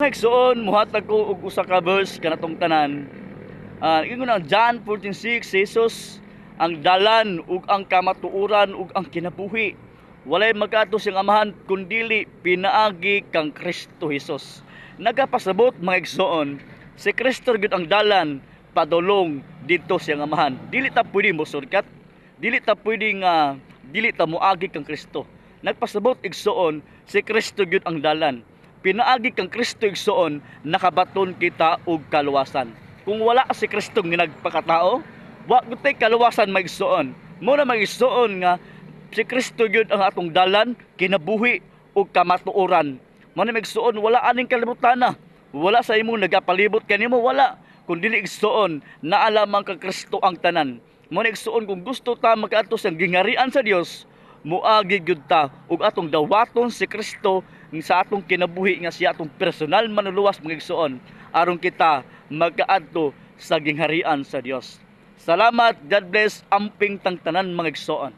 Igsoon, muhatag ko og usa ka verse kanatong tanan. Ingon ang John 14:6, si Jesus ang dalan ug ang kamatuoran ug ang kinabuhi. Walay makaadto sa Amahan kundili pinaagi kang Kristo Jesus. Nagapasabot, mga igsoon, si Kristo gyud ang dalan padulong didto sa Amahan. Dili ta pwede mo shortcut, dili ta pwede nga dili ta moagi kang Kristo. Nagpasabot, igsoon, si Kristo gyud ang dalan. Pinaagi kang Kristo, igsoon, nakabaton kita og kaluwasan. Kung wala si Kristo nga nagpakatao, wa gyud tay kaluwasan, mga igsoon. Mao na, mga igsoon, nga si Kristo gyud ang atong dalan, kinabuhi ug kamatuoran. Mao na, mga igsoon, wala aning kalibutan na. Wala sa imong nagapalibot kanimo, wala. Kun dili, igsoon, naa lamang kang Kristo ang tanan. Mao na, igsoon, kung gusto ta makaadto sa gingharian sa Dios, muagi gyud ta ug atong dawaton si Kristo sa atong kinabuhi nga siya atong personal manluluwas, mga igsoon, aron kita magkaadto sa gingharian sa Dios. Salamat, God bless, amping tang tanan, mga igsoon.